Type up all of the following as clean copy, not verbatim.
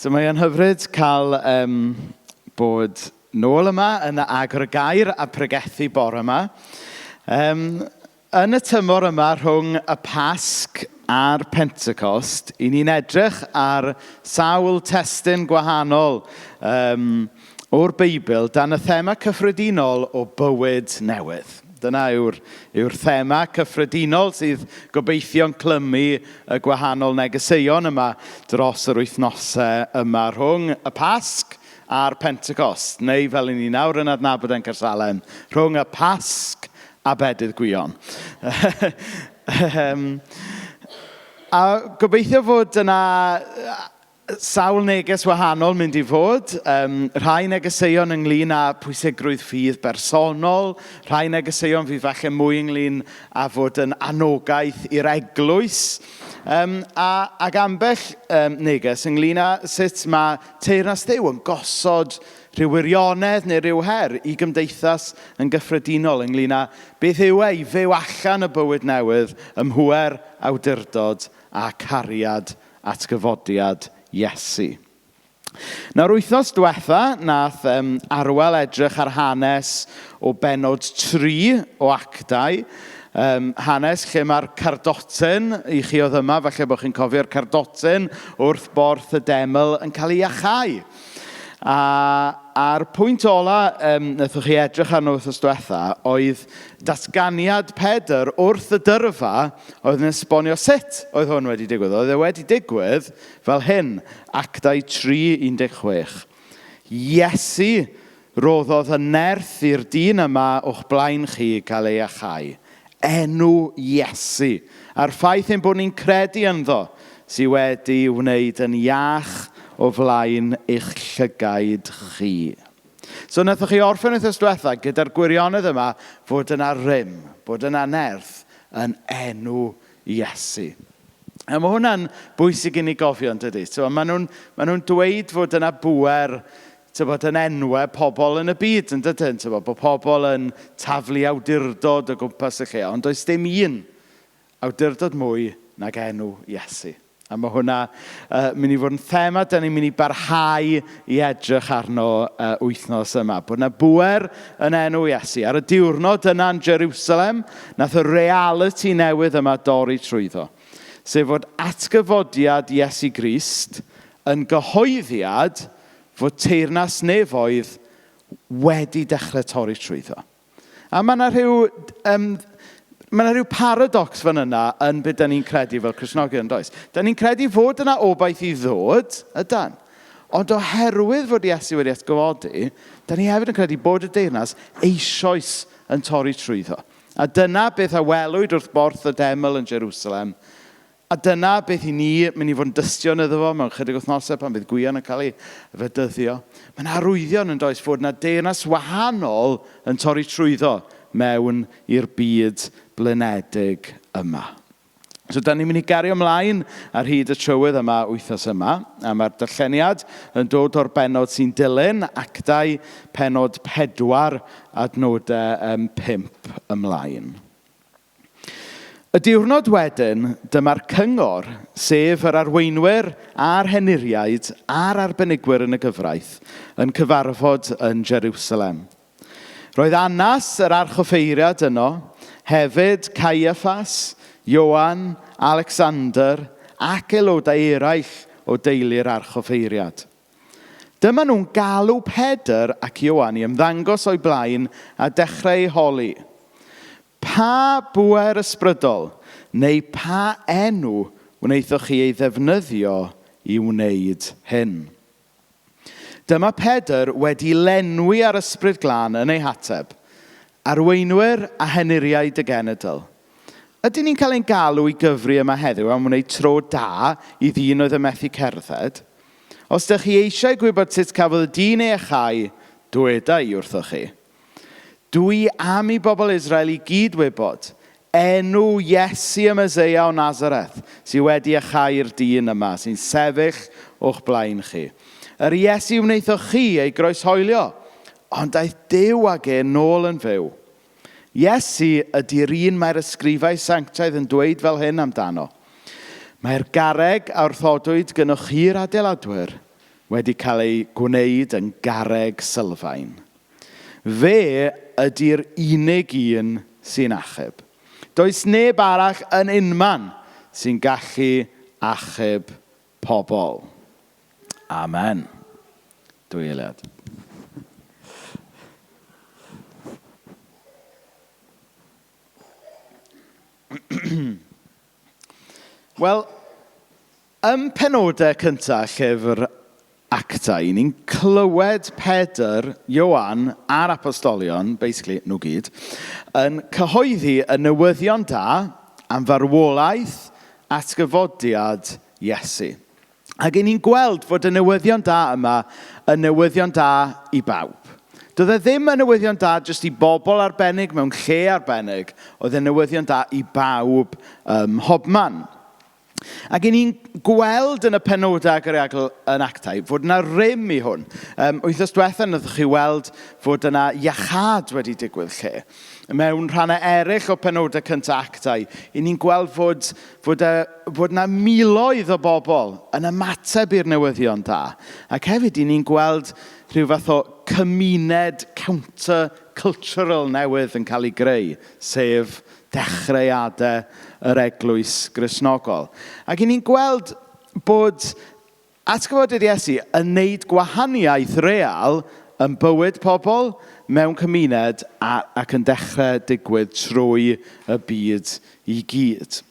So mae e'n hyfryd cael bod nôl yma yn agor y gair a pregethu bore yma. Yn y tymor yma rhwng y Pasg a'r Pentecost, i ni'n edrych ar sawl testun gwahanol o'r Beibl dan y thema cyffredinol o bywyd newydd. Dyna yw'r thema cyffredinol sydd gobeithio'n clymu y gwahanol negeseuon yma dros yr wythnosau yma rhwng y Pasg a'r Pentecost, neu fel 'y ni nawr yn adnabod yn Caersalem, rhwng y Pasg a Bedydd Gwion. A gobeithio fod yna sawl neges wahanol mynd i fod. Rhai negeseuon ynglyn â pwysigrwydd ffydd bersonol, rhai negeseuon fydd falle mwy ynglyn â fod yn anogaeth i'r eglwys, ac ambell neges ynglyn â sut mae teyrnas Dduw yn gosod rhyw wirionedd neu rhyw her i gymdeithas yn gyffredinol ynglyn â beth yw e i fyw allan y bywyd newydd ym mhŵer awdurdod a cariad atgyfodiad Iesu. Nawr, wythnos diwetha, nath Arwel edrych ar hanes o bennod 3 o Actau. Hanes lle mae'r cardotyn, i chi oedd yma, falle bod chi'n cofio'r cardotyn wrth borth y deml yn cael ei iachau. A'r pwynt ola wnaethoch chi edrych arno wythnos diwetha oedd datganiad Pedr wrth y dyrfa oedd yn esbonio sut oedd hwn wedi digwydd. Oedd e wedi digwydd fel hyn, Actau 3:16. Iesu roddodd y nerth i'r dyn yma o'ch blaen chi cael ei achau. Enw Iesu. A'r ffaith ein bod ni'n credu ynddo sydd wedi wneud yn iach o flaen eich llygaid chi. So wnaethoch chi orffen wythnos diwetha gyda'r gwirionedd yma fod yna rym, bod yna nerth yn enw Iesu. A mae hwnna'n bwysig i ni gofio, yn dydy? Maen nhw'n dweud fod yna bŵer yn enwau pobl yn y byd, yn dydyn? Bod pobl yn taflu awdurdod o gwmpas y lle, ond does dim un awdurdod mwy nag enw Iesu. A mae hwnna mynd i fod yn thema dan ni'n mynd i barhau i edrych arno wythnos yma. Bod yna bŵer yn enw Iesu. Ar y diwrnod yna yn Jerusalem, nath y realiti newydd yma dorri trwyddo. Sef fod atgyfodiad Iesu Grist yn gyhoeddiad fod teyrnas nefoedd wedi dechrau torri trwyddo. A mae yna rhyw paradox fan yna yn beth dan ni'n credu fel Cristnogion, does? Dan ni'n credu fod yna obaith i ddod, ydan. Ond oherwydd fod Iesu wedi atgyfodi, dan ni hefyd yn credu bod y deyrnas eisoes yn torri trwyddo. A dyna beth a welwyd wrth borth y deml yn Jerusalem. A dyna beth i ni mynd i fod yn dystion iddo fo mewn chydig wythnosau pan bydd Gwion yn cael ei fedyddio. Mae'n arwyddion yn does fod yna deyrnas wahanol yn torri trwyddo mewn i'r byd blinedig yma. So, da ni'n mynd i gario ymlaen ar hyd y trywydd yma wythnos yma. A mae'r darlleniad yn dod o'r bennod sy'n dilyn, Actau pennod 4 adnodau 5 ymlaen. Y diwrnod wedyn, dyma'r cyngor, sef yr arweinwyr a'r henuriaid a'r arbenigwyr yn y gyfraith, yn cyfarfod yn Jerusalem. Roedd Annas, yr archoffeiriad yno, hefyd Caiaffas, Ioan, Alexander ac aelodau eraill o deulu'r archoffeiriad. Dyma nhw'n galw Pedr ac Ioan i ymddangos o'i blaen a dechrau eu holi. Pa bŵer ysbrydol neu pa enw wnaethoch chi ei ddefnyddio i wneud hyn? Dyma Pedr wedi lenwi ar ysbryd glân yn ei hateb, arweinwyr a henuriaid y genedl. Ydyn ni'n cael ein galw i gyfri yma heddiw am wneud tro da i ddyn oedd yn methu cerdded? Os ydych chi eisiau gwybod sut cafodd y dyn ei achau, dweda i wrthoch chi. Dwi am i bobl Israel i gyd wybod enw Iesu y Meseia o Nazareth sydd wedi achau'r dyn yma sy'n sefyll o'ch blaen chi. Yr Iesu wnaethoch chi ei groeshoelio, ond daeth Duw ag e nôl yn fyw. Iesu ydy'r un mae'r ysgrifau sanctaidd yn dweud fel hyn amdano. Mae'r garreg a wrthodwyd gynnwch chi'r adeiladwyr wedi cael ei gwneud yn garreg sylfaen. Fe ydy'r unig un sy'n achub. Does neb arall yn unman sy'n gallu achub pobl. Amen. Dwy eiliad. Wel, ym penodau cyntaf llyfr Actau, ni'n clywed Pedr, Ioan a'r Apostolion, basically nhw gyd, yn cyhoeddi y newyddion da am farwolaeth atgyfodiad Iesu. Ac 'y ni'n gweld fod y newyddion da yma yn newyddion da i bawb. Doedd e ddim yn newyddion da jyst i bobl arbennig mewn lle arbennig, oedd e'n newyddion da i bawb ym mhobman. Ac 'y ni'n gweld yn y penodau agoriadol yn Actau fod yna rym i hwn. Wythnos diwetha wnaethoch chi weld fod yna iachâd wedi digwydd lle. Mewn rhannau eraill o penodau cyntaf Actau, 'y ni'n gweld fod, fod, e, fod yna miloedd o bobl yn ymateb i'r newyddion da. Ac hefyd, 'y ni'n gweld rhyw fath o cymuned counter-cultural newydd yn cael ei greu, sef dechreuadau yr eglwys Gristnogol. Ac 'y ni'n gweld bod atgyfodiad Iesu yn wneud gwahaniaeth real yn bywyd pobl mewn cymuned a, ac yn dechrau digwydd trwy y byd i gyd.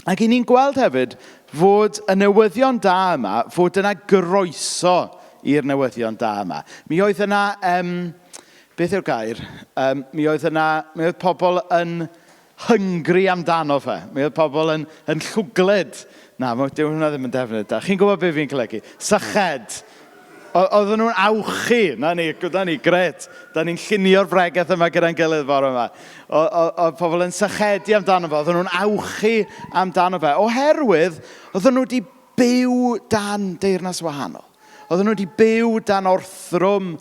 Ac 'y ni'n gweld hefyd fod y newyddion da yma, fod yna groeso i'r newyddion da yma. Mi oedd yna, beth yw'r gair? Mi oedd yna, mi oedd pobl yn hungry amdano fe. Mi oedd pobl yn, yn llwglyd. Na, dyw hwnna ddim yn defnydd da. Chi'n gwybod beth fi'n golygu? Syched. Oedden nhw'n awchu. Na ni, na ni, gret. Da ni'n llunio'r bregeth yma gyda'n gilydd bore yma. Oedd pobl yn sychedu amdano fe. Oedden nhw'n awchu amdano fe. Oherwydd, oedden nhw wedi byw dan deyrnas wahanol. Oedden nhw wedi byw dan orthrwm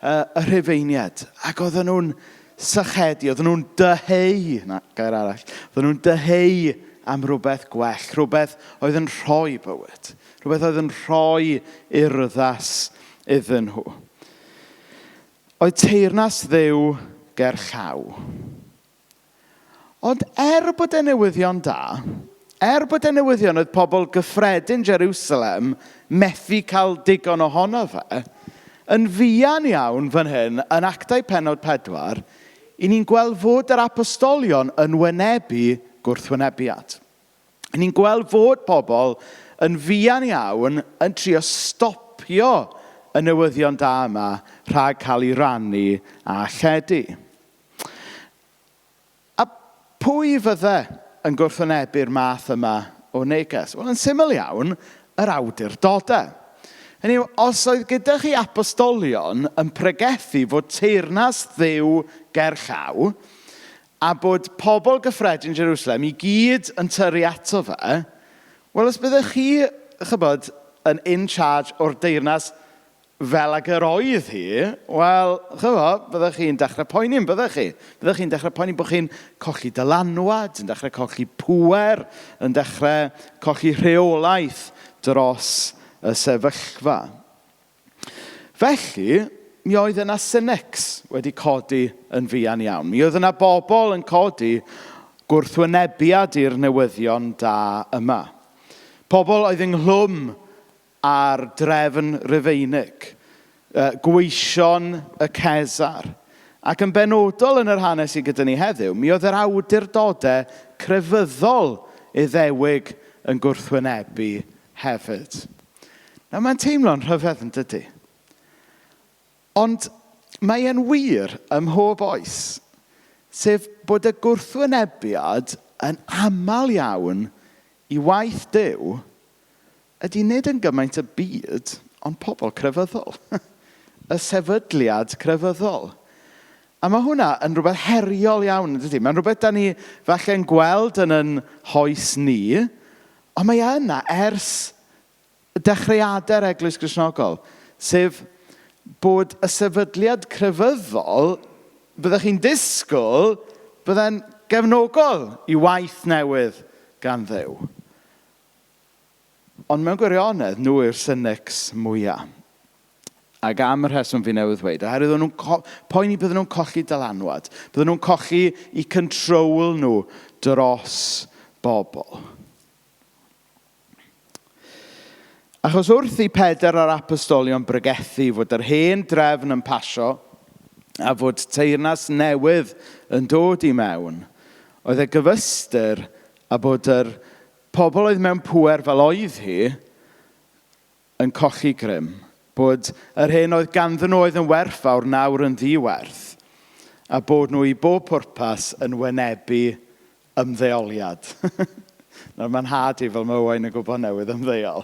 y Rhufeiniaid. Ac oedden nhw'n sychedu, oedden nhw'n dyheu, na, gair arall, oedden nhw'n dyheu am rhywbeth gwell, rhywbeth oedd yn rhoi bywyd, rhywbeth oedd yn rhoi urddas iddyn nhw. Oedd teyrnas Dduw ger llaw. Ond er bod e newyddion da, er bod e newyddion oedd pobl gyffredin Jerusalem methu cael digon ohono fe, yn fuan iawn fan hyn, yn Actau pennod 4, 'y ni'n gweld fod yr apostolion yn wynebu gwrthwynebiad. 'Y ni'n gweld fod pobl yn fuan iawn yn trio stopio y newyddion da yma rhag cael ei rannu a lledu. A pwy fydde yn gwrthwynebu'r math yma o neges? Wel, yn syml iawn, yr awdurdodau. Hynny yw, os oedd gyda chi apostolion yn pregethu fod teyrnas Dduw ger llaw, a bod pobl gyffredin Jerusalem i gyd yn tyrru ato fe, wel, os byddech chi, chybod, yn in charge o'r deyrnas fel ag yr oedd hi, wel, chybod, byddech chi'n dechrau poeni, yn byddech chi? Byddech chi'n dechrau poeni bod chi'n colli dylanwad, yn dechrau colli pŵer, yn dechrau colli rheolaeth dros y sefyllfa. Felly, mi oedd yna cynics wedi codi yn fuan iawn. Mi oedd yna bobl yn codi gwrthwynebiad i'r newyddion da yma. Pobl oedd ynghlwm ar drefn Rufeinig, gweision y Cesar. Ac yn benodol yn yr hanes sydd gyda ni heddiw, mi oedd yr awdurdodau crefyddol Iddewig yn gwrthwynebu hefyd. Nawr, mae'n teimlo'n rhyfedd yn dydy? Ond mae e'n wir ym mhob oes, sef bod y gwrthwynebiad yn aml iawn i waith Duw ydy nid yn gymaint y byd, ond pobl crefyddol. Y sefydliad crefyddol. A mae hwnna yn rhywbeth heriol iawn, yn dydy? Mae'n rhywbeth da ni falle'n gweld yn yn hoes ni, ond mae e yna ers dechreuadau'r Eglwys Gristnogol, sef bod y sefydliad crefyddol, byddech chi'n disgwyl, bydde'n gefnogol i waith newydd gan Dduw. Ond mewn gwirionedd, nhw yw'r cynics mwyaf. Ac am y rheswm fi newydd ddweud, oherwydd o'n nhw'n poeni bydden nhw'n colli dylanwad, bydden nhw'n colli eu control nhw dros bobl. Achos wrth i Pedr a'r apostolion bregethu fod yr hen drefn yn pasio a fod teyrnas newydd yn dod i mewn, oedd e gyfystyr a bod yr pobl oedd mewn pŵer fel oedd hi yn colli grym, bod yr hyn oedd ganddyn nhw oedd yn werthfawr nawr yn ddiwerth, a bod nhw i bob pwrpas yn wynebu ymddeoliad. Nawr, mae'n nhad i, fel mae Owain yn gwybod, newydd ymddeol.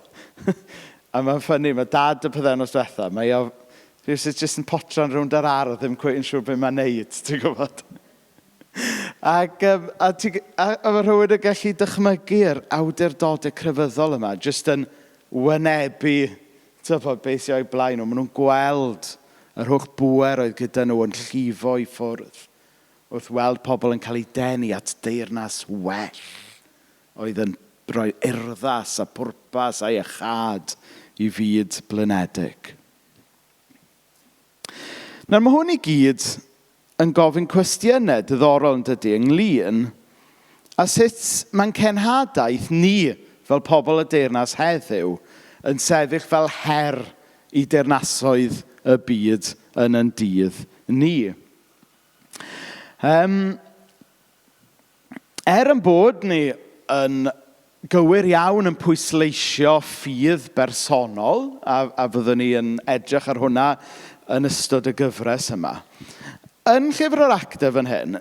A mae'n ffyni, mae dad y pythefnos diwetha, mae o rhywsut jyst yn potran rownd yr ardd, ddim cweit yn siŵr beth mae'n neud, ti'n gwybod? Ac, um, a, ti, a, a mae rhywun yn gallu dychmygu'r awdurdodau crefyddol yma, jyst yn wynebu tybod, beth sy'n o'i blaen nhw. Maen nhw'n gweld yr holl bŵer oedd gyda nhw yn llifo i ffwrdd wrth weld pobl yn cael eu denu at deyrnas well oedd yn rhoi urddas a pwrpas a iachâd i fyd blinedig. Nawr mae hwn i gyd yn gofyn cwestiynau diddorol yn dydy ynglyn â sut mae'n cenhadaeth ni fel pobl y deyrnas heddiw yn sefyll fel her i deyrnasoedd y byd yn yn dydd ni. Er yn bod ni yn gywir iawn yn pwysleisio ffydd bersonol, a fyddwn ni yn edrych ar hwnna yn ystod y gyfres yma. Yn Llyfr yr Actau fan hyn,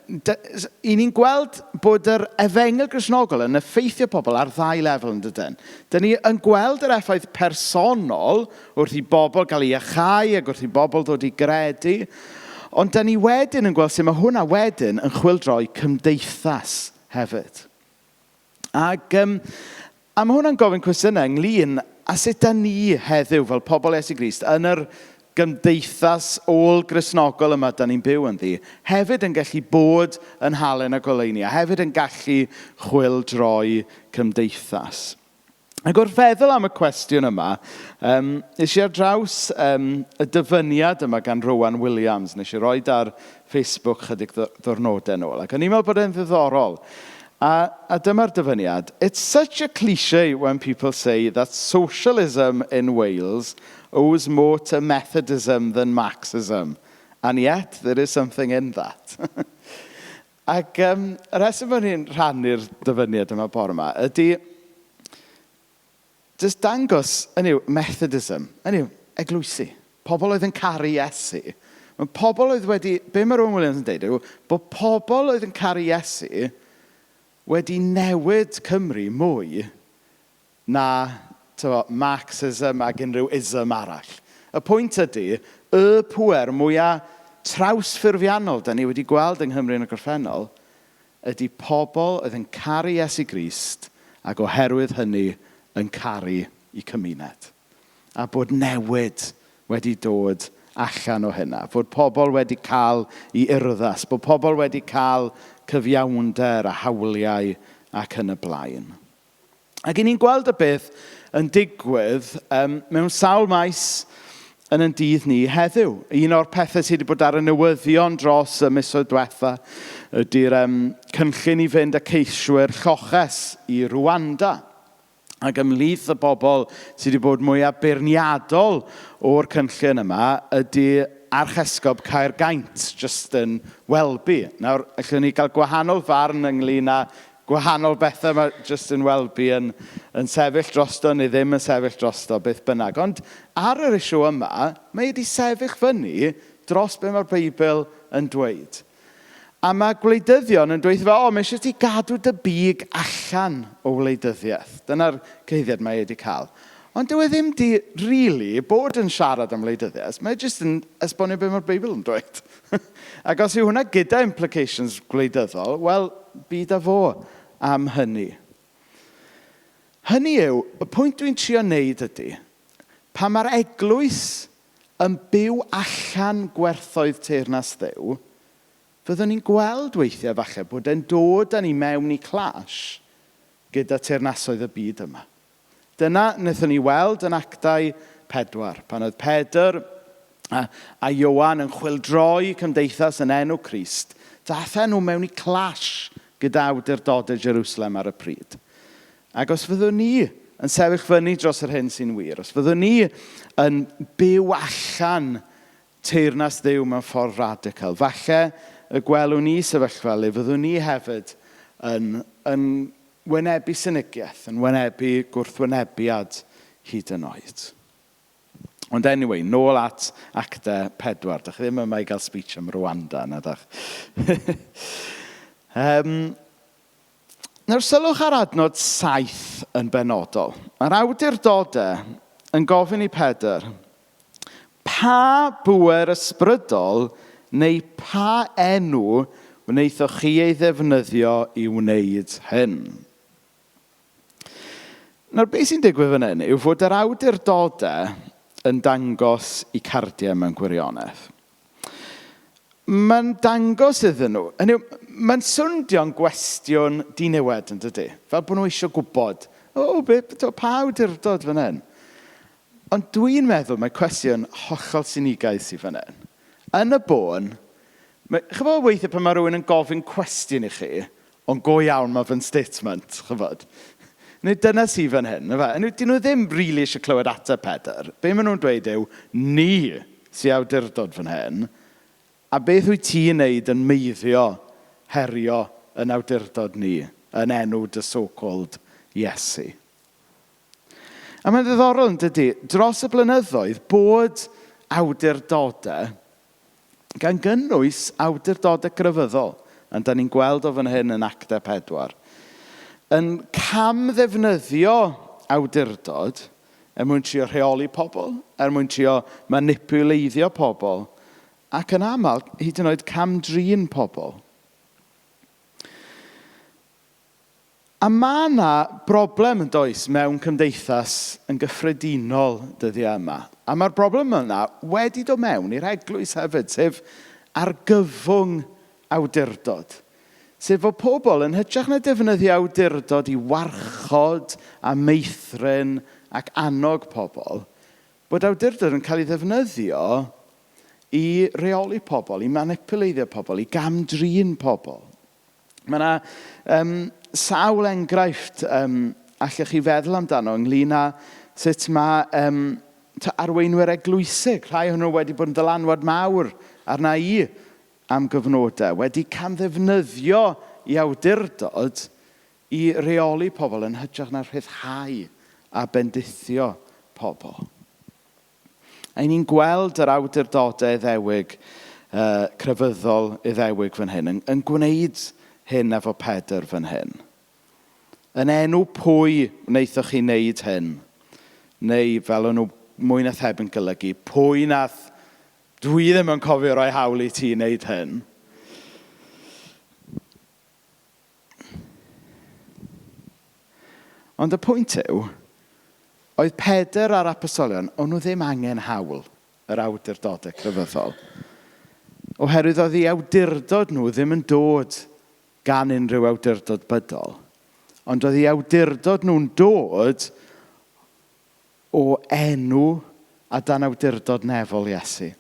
i ni'n gweld bod yr efengyl Gristnogol yn effeithio pobl ar ddau lefel yn dydyn. Dyn ni yn gweld yr effaith personol wrth i bobl gael eu iachau ac wrth i bobl ddod i gredu, ond dyn ni wedyn yn gweld sut mae hwnna wedyn yn chwyldroi cymdeithas hefyd. Ac, a mae hwnna'n gofyn cwestiynau ynglyn â sut da ni heddiw fel pobl Iesu Grist yn yr gymdeithas ôl-Gristnogol yma da ni'n byw ynddi, hefyd yn gallu bod yn halen a goleuni, a hefyd yn gallu chwyldroi cymdeithas. Ac wrth feddwl am y cwestiwn yma, nes i ar draws y dyfyniad yma gan Rowan Williams, nes i roed ar Facebook chydig ddwrnodau nôl, ac o'n i'n meddwl bod e'n ddiddorol. A dyma'r dyfyniad. It's such a cliché when people say that socialism in Wales owes more to Methodism than Marxism. And yet, there is something in that. Ac y rheswm bod ni'n rhannu'r dyfyniad yma bore yma ydy jyst dangos, hynny yw, Methodism, hynny yw, eglwysi, pobl oedd yn caru Iesu. Mae pobl oedd wedi, be mae Rowan Williams yn deud yw, bod pobl oedd yn caru Iesu wedi newid Cymru mwy na tyfo, Marxism ac unrhyw ism arall. Y pwynt ydy, y pŵer mwyaf trawsffurfiannol da ni wedi gweld yng Nghymru yn y gorffennol ydy pobl oedd yn caru Iesu Grist ac oherwydd hynny yn caru eu cymuned. A bod newid wedi dod allan o hynna. Fod pobl wedi cael eu urddas, bod pobl wedi cael cyfiawnder a hawliau ac yn y blaen. Ac i ni'n gweld y beth yn digwydd mewn sawl maes yn ein dydd ni heddiw. Un o'r pethau sydd wedi bod ar y newyddion dros y misoedd diwetha ydy'r cynllun i fynd â ceiswyr lloches i Rwanda. Ac ymhlith y bobl sydd wedi bod mwyaf beirniadol o'r cynllun yma ydy Archesgob Caergaint, Justin Welby. Nawr, allwn ni gael gwahanol farn ynglyn â gwahanol bethau mae Justin Welby yn sefyll drosto neu ddim yn sefyll drosto, beth bynnag. Ond ar yr issue yma, mae wedi sefyll fyny dros be mae'r Beibl yn dweud. A mae gwleidyddion yn dweud fe, o, mae eisiau ti gadw dy big allan o wleidyddiaeth. Dyna'r cyhuddiad mae wedi cael. Ond dyw e ddim di, really, bod yn siarad am wleidyddiaeth. Mae e jyst yn esbonio beth mae'r Beibl yn dweud. Ac os yw hwnna gyda implications gwleidyddol, wel, bid â fo am hynny. Hynny yw, y pwynt dwi'n trio wneud ydy, pan mae'r eglwys yn byw allan gwerthoedd teyrnas Dduw, fyddwn ni'n gweld weithiau falle bod e'n dod â ni mewn i clash gyda teyrnasoedd y byd yma. Dyna wnaethon ni weld yn Actau 4, pan oedd Pedr a, a Ioan yn chwildroi cymdeithas yn enw Crist, ddathen nhw mewn i clash gyda awdurdodau Jerusalem ar y pryd. Ac os fyddwn ni yn sefyll fyny dros yr hyn sy'n wir, os fyddwn ni yn byw allan teyrnas Dduw mewn ffordd radical, falle y gwelwn ni sefyllfa le fyddwn ni hefyd yn, yn wynebu synigiaeth, yn wynebu gwrthwynebiad hyd yn oed. Ond anyway, nôl at actau 4. Dach chi ddim yma i gael speech am Rwanda, na dach? um, nawr, sylwch ar adnod 7 yn benodol. Mae'r awdurdodau yn gofyn i Pedr, pa bŵer ysbrydol neu pa enw wnaethoch chi ei ddefnyddio i wneud hyn? Nawr, beth sy'n digwydd fan hyn yw fod yr awdurdodau yn dangos i cardiau mewn gwirionedd. Mae'n dangos iddyn nhw, hynny yw, mae'n swndio'n gwestiwn diniwed yn dydy? Fel bod nhw eisiau gwybod, o, be, to, pa awdurdod fan hyn? Ond dwi'n meddwl mae cwestiwn hollol sinigaidd sydd fan hyn. Yn y bôn, mae, chybod weithiau pan mae rhywun yn gofyn cwestiwn i chi, Ond go iawn, mae fe'n statement, chybod. Neu dyna sydd fan hyn, ife? Hynny yw, 'dyn nhw ddim rili eisiau clywed ateb Pedr. Be maen nhw'n dweud yw, ni sy'n awdurdod fan hyn, a beth wyt ti'n wneud yn meiddio herio yn awdurdod ni, yn enw dy so-called Iesu? A mae'n ddiddorol, yn dydy, dros y blynyddoedd, bod awdurdodau gan gynnwys awdurdodau crefyddol, a dan ni'n gweld o fan hyn yn Actau 4, yn camddefnyddio awdurdod er mwyn trio rheoli pobl, er mwyn trio manipuleiddio pobl, ac yn aml, hyd yn oed cam-drin pobl. A mae 'na broblem, yn does, mewn cymdeithas yn gyffredinol dyddiau yma. A mae'r broblem yna wedi dod mewn i'r eglwys hefyd, sef argyfwng awdurdod. Sef fod pobl yn hytrach na defnyddio awdurdod i warchod a meithrin ac annog pobl, bod awdurdod yn cael ei ddefnyddio i reoli pobl, i manipuleiddio pobl, i gam-drin pobl. Mae yna um, sawl enghraifft um, allech chi feddwl amdano ynglyn â sut mae um, arweinwyr eglwysig, rhai ohonyn nhw wedi bod yn ddylanwad mawr arna i am gyfnodau, wedi camddefnyddio i awdurdod i reoli pobl yn hytrach na rhyddhau a bendithio pobl. A ni'n gweld yr awdurdodau Iddewig, uh, crefyddol Iddewig fan hyn, yn, yn gwneud hyn efo Pedr fan hyn. Yn enw pwy wnaethoch chi wneud hyn? Neu fel o'n nhw mwy na thebyg yn golygu, pwy nath dwi ddim yn cofio rhoi hawl i ti wneud hyn? Ond y pwynt yw, oedd Pedr a'r apostolion, o'n nhw ddim angen hawl yr awdurdodau crefyddol. Oherwydd oedd eu awdurdod nhw ddim yn dod gan unrhyw awdurdod bydol. Ond oedd eu awdurdod nhw'n dod o enw a dan awdurdod nefol Iesu.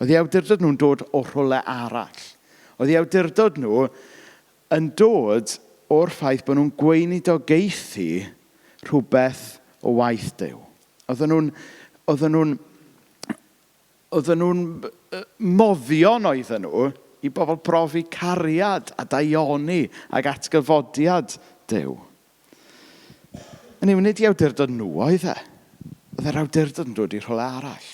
Oedd eu awdurdod nhw'n dod o rhywle arall. Oedd eu awdurdod nhw yn dod o'r ffaith bod nhw'n gweinidogaethu rhywbeth o waith Duw. Oedden nhw'n, oedden nhw'n, oedden nhw'n moddion oedden nhw i bobl brofi cariad a daioni ac atgyfodiad Duw. Hynny yw, nid i awdurdod nhw oedd e. Oedd yr awdurdod yn dod i rhywle arall.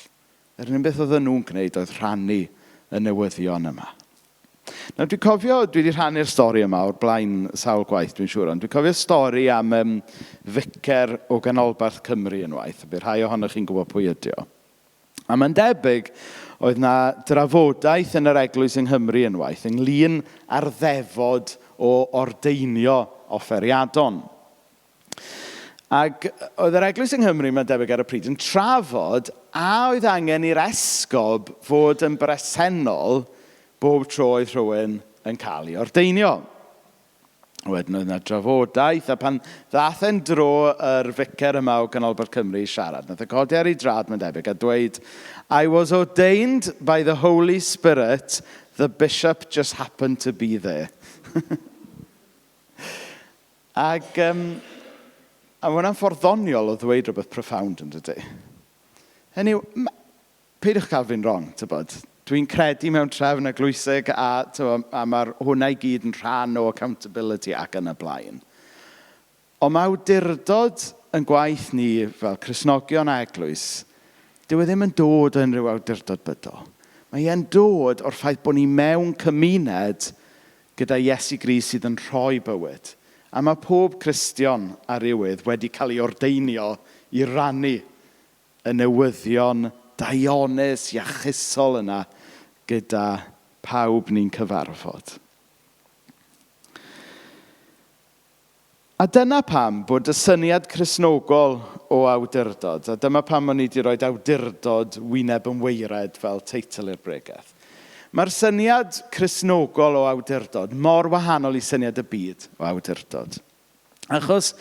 Yr unig beth oedden nhw'n gwneud oedd rhannu y newyddion yma. Nawr, dwi'n cofio, dwi wedi rhannu'r stori yma o'r blaen sawl gwaith, dwi'n siŵr, ond dwi'n cofio stori am um, ficer o ganolbarth Cymru unwaith, a bydd rhai ohonoch chi'n gwybod pwy ydi o. A mae'n debyg, oedd na drafodaeth yn yr eglwys yng Nghymru unwaith ynglyn â'r ddefod o ordeinio offeriadon. Ac oedd yr eglwys yng Nghymru, mae'n debyg ar y pryd, yn trafod a oedd angen i'r esgob fod yn bresennol bob tro oedd rhywun yn cael ei ordeinio. Wedyn oedd yna drafodaeth, a pan ddath e'n dro yr ficer yma o Ganolbarth Cymru i siarad, nath e codi ar ei drad, mae'n debyg, a dweud, "I was ordained by the Holy Spirit, the bishop just happened to be there." Ac a mae hwnna'n ffordd ddoniol o ddweud rhywbeth profound, yn dydy? Hynny yw, peidiwch cael fi'n wrong, tybod. Dwi'n credu mewn trefn eglwysig a, tybod, a mae'r hwnna i gyd yn rhan o accountability ac yn y blaen. Ond mae awdurdod yn gwaith ni fel Cristnogion a eglwys, dyw e ddim yn dod o unrhyw awdurdod bydol. Mae e'n dod o'r ffaith bod ni mewn cymuned gyda Iesu Grist sydd yn rhoi bywyd. A mae pob Cristion ar rywydd wedi cael ei ordeinio i rannu y newyddion daionus, iachusol yna gyda pawb ni'n cyfarfod. A dyna pam bod y syniad Cristnogol o awdurdod, a dyma pam o'n i wedi rhoi awdurdod wyneb yn waered fel teitl i'r bregeth. Mae'r syniad Cristnogol o awdurdod mor wahanol i syniad y byd o awdurdod. Achos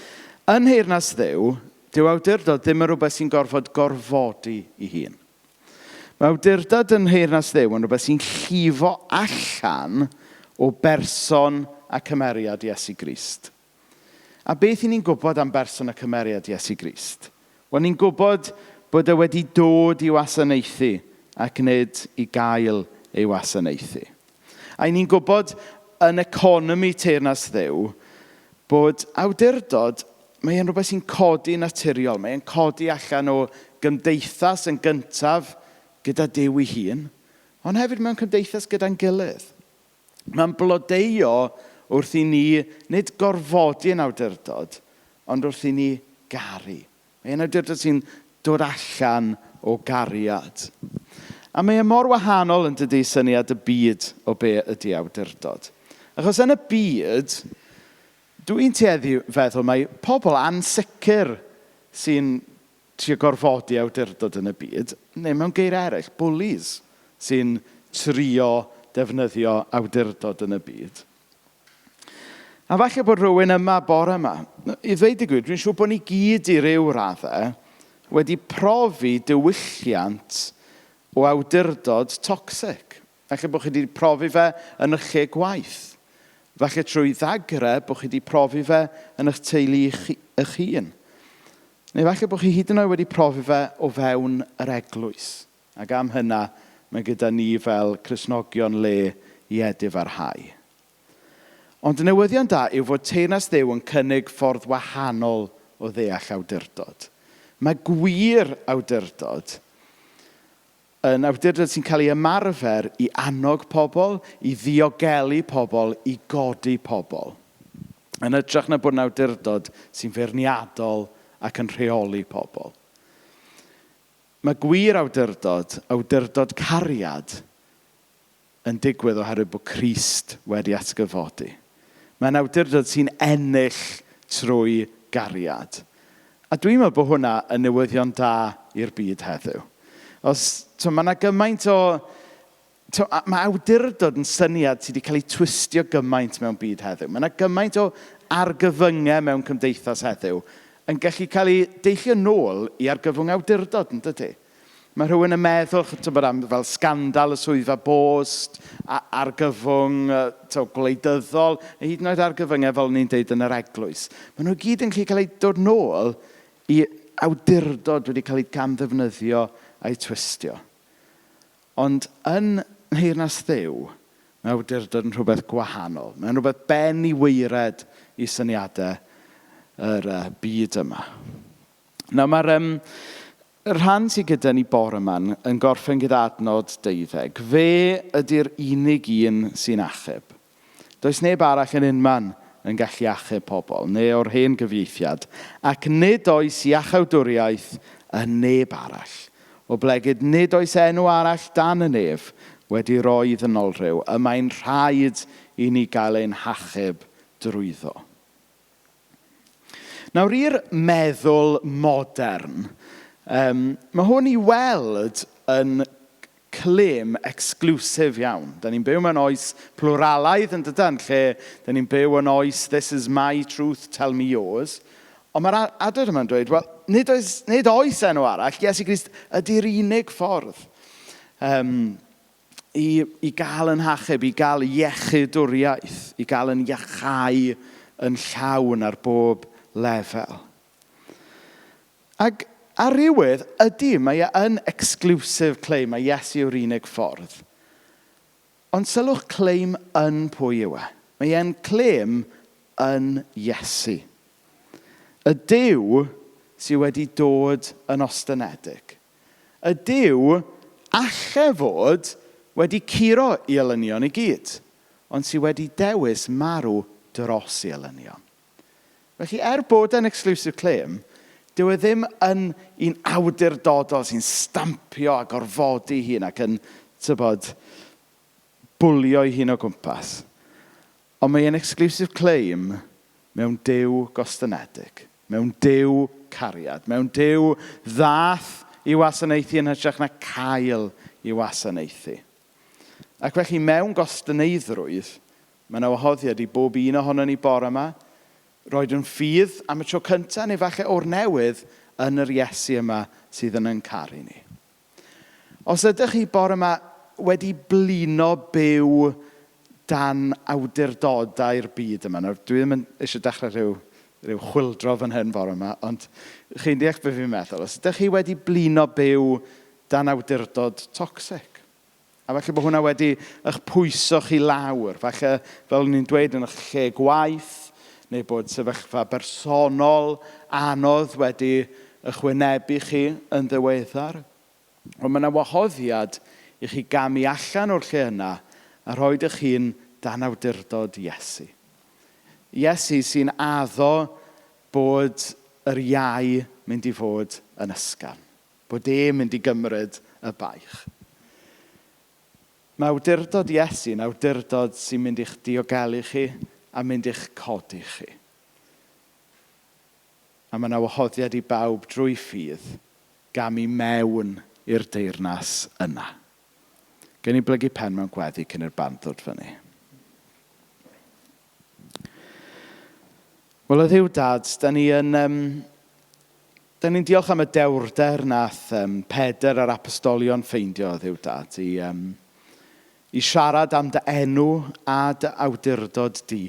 yn Nheyrnas Dduw, dyw awdurdod ddim yn rhywbeth sy'n gorfod gorfodi ei hun. Mae awdurdod yn Nheyrnas Dduw yn rhywbeth sy'n llifo allan o berson a cymeriad Iesu Grist. A beth 'y ni'n gwybod am berson a cymeriad Iesu Grist? Wel, ni'n gwybod bod e wedi dod i wasanaethu ac nid i gael ei wasanaethu. A 'y ni'n gwybod yn economi Teyrnas Dduw bod awdurdod, mae e'n rhywbeth sy'n codi naturiol. Mae e'n codi allan o gymdeithas yn gyntaf gyda Duw ei hun, ond hefyd mewn cymdeithas gyda'n gilydd. Mae'n blodeuo wrth i ni nid gorfodi yn awdurdod, ond wrth i ni garu. Mae e'n awdurdod sy'n dod allan o gariad. A mae e mor wahanol yn dydy syniad y byd o be ydy awdurdod. Achos yn y byd, dwi'n tueddu feddwl mai pobl ansicr sy'n trio gorfodi awdurdod yn y byd, neu mewn geiriau eraill, bullies sy'n trio defnyddio awdurdod yn y byd. A falle bod rhywun yma bore yma, i ddweud y gwir, dwi'n siŵr bod ni gyd i ryw raddau wedi profi diwylliant o awdurdod toxic. Falle bod chi wedi profi fe yn eich lle gwaith. Falle trwy ddagre bod chi wedi profi fe yn eich teulu eich hun. Neu falle bod chi hyd yn oed wedi profi fe o fewn yr eglwys. Ac am hynna, mae gyda ni fel Cristnogion le i edifarhau. Ond y newyddion da yw fod Teyrnas Dduw yn cynnig ffordd wahanol o ddeall awdurdod. Mae gwir awdurdod yn awdurdod sy'n cael ei ymarfer i annog pobl, i ddiogelu pobl, i godi pobl. Yn hytrach na bod yn awdurdod sy'n feirniadol ac yn rheoli pobl. Mae gwir awdurdod, awdurdod cariad, yn digwydd oherwydd bod Crist wedi atgyfodi. Mae'n awdurdod sy'n ennill trwy gariad. A dwi'n meddwl bod hwnna yn newyddion da i'r byd heddiw. Os, to, mae yna gymaint o... To, mae awdurdod yn syniad sydd wedi cael ei twistio gymaint mewn byd heddiw. Mae yna gymaint o argyfyngau mewn cymdeithas heddiw yn gallu cael ei deillio nôl i argyfwng awdurdod, yn dydy? Mae rhywun yn meddwl, tybod, am fel sgandal y swyddfa bost, a argyfwng gwleidyddol, neu hyd yn oed argyfyngau fel ni'n deud yn yr eglwys. Maen nhw gyd yn gallu cael eu dod nôl i awdurdod wedi cael ei gamddefnyddio a'i twistio. Ond yn Nheyrnas Dduw, mae awdurdod yn rhywbeth gwahanol. Mae'n rhywbeth ben i waered i syniadau yr byd yma. Nawr mae'r rhan sydd gyda ni bore yma yn gorffen gyda adnod 12. Fe ydy'r unig un sy'n achub. Does neb arall yn unman yn gallu achub pobl, neu o'r hen gyfieithiad. Ac nid oes iachawdwriaeth yn neb arall. Oblegid nid oes enw arall dan y nef wedi roi ddynolryw. Y mae'n rhaid i ni gael ein hachub drwyddo. Nawr, i'r meddwl modern, mae hwn i weld yn claim exclusive iawn. Da ni'n byw mewn oes plwralaidd yn dydan, lle da ni'n byw yn oes this is my truth, tell me yours. Ond mae'r adnod yma'n dweud, wel, nid oes, nid oes enw arall, Iesu Grist ydy'r unig ffordd i gael yn hachub, i gael iechydwriaeth, i gael yn iachau yn llawn ar bob lefel. Ac ar rywydd, ydy, mae e yn exclusive claim, mae Iesu yw'r unig ffordd. Ond sylwch claim yn pwy yw e. Mae e'n claim yn Iesu. Y Duw sydd wedi dod yn ostynedig. Y Duw alle fod wedi curo i elynion i gyd, ond sydd wedi dewis marw dros i elynion. Felly, er bod e'n exclusive claim, dyw e ddim yn un awdurdodol sy'n stampio a gorfodi hun ac yn, tybod, bwlio ei hun o gwmpas. Ond mae e'n exclusive claim mewn Duw gostynedig, mewn Duw cariad, mewn Duw ddath i wasanaethu yn hytrach na cael i wasanaethu. Ac felly mewn gostyneiddrwydd, mae yna wahoddiad i bob un ohono ni bore yma, roed yn ffydd am y tro cyntaf neu falle o'r newydd yn yr Iesu yma sydd yn ein caru ni. Os ydych chi bore yma wedi blino byw dan awdurdodau'r byd yma. Nawr, dwi ddim yn eisiau dechrau rhyw chwildro fan hyn bore yma, ond chi'n deall beth fi'n meddwl. Os ydych chi wedi blino byw dan awdurdod toxic, a falle bod hwnna wedi eich pwyso chi lawr, falle fel o'n i'n dweud yn eich lle gwaith, neu bod sefyllfa bersonol anodd wedi eich wynebu chi yn ddiweddar. Ond mae yna wahoddiad i chi gamu allan o'r lle yna a rhoi eich hun dan awdurdod Iesu. Iesu sy'n addo bod yr iau mynd i fod yn ysgafn. Bod e'n mynd i gymryd y baich. Mae awdurdod Iesu yn awdurdod sy'n mynd i'ch diogelu chi a mynd i'ch codi chi. A mae yna wahoddiad i bawb drwy ffydd gamu mewn i'r deyrnas yna. Gen i blygu pen mewn gweddi cyn i'r band ddod fyny. Wel, o Dduw Dad, da ni yn, da ni'n diolch am y dewrder nath Pedr a'r apostolion ffeindio, o Dduw Dad, i siarad am dy enw a dy awdurdod di,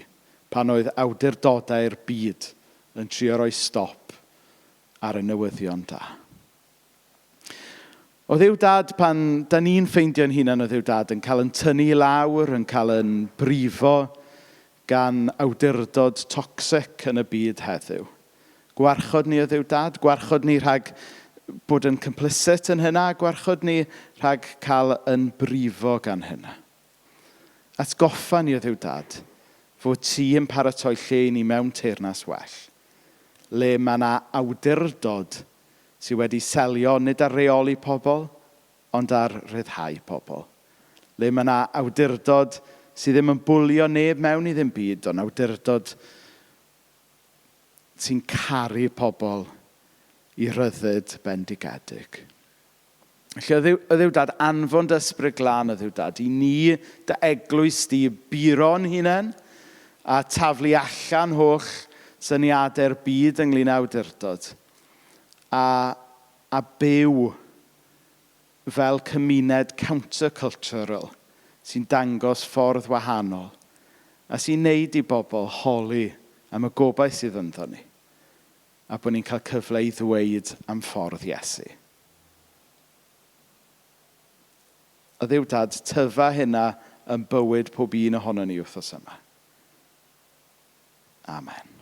pan oedd awdurdodau'r byd yn trio rhoi stop ar y newyddion da. O Dduw Dad, pan da ni'n ffeindio'n hunan o Dduw Dad yn cael yn tynnu i lawr, yn cael yn brifo gan awdurdod toxic yn y byd heddiw. Gwarchod ni o Dduw Dad, gwarchod ni rhag bod yn complicit yn hynna, gwarchod ni rhag cael yn brifo gan hynna. Atgoffa ni o Dduw Dad fod ti yn paratoi lle i ni mewn teyrnas well, le mae yna awdurdod sydd wedi selio nid ar reoli pobl, ond ar ryddhau pobl. Le mae yna awdurdod sydd ddim yn bwlio neb mewn i ddim byd, ond awdurdod sy'n caru pobl i ryddid bendigedig. Felly, o Dduw Dad, anfon dy ysbryd glân o Dduw Dad, i ni dy eglwys di buro'n hunain a taflu allan holl syniadau'r byd ynglyn â awdurdod a byw fel cymuned countercultural sy'n dangos ffordd wahanol a sy'n neud i bobl holi am y gobaith sydd ynddo ni a bod ni'n cael cyfle i ddweud am ffordd Iesu. O Dduw Dad, tyfa hynna yn bywyd pob un ohono ni wythnos yma. Amen.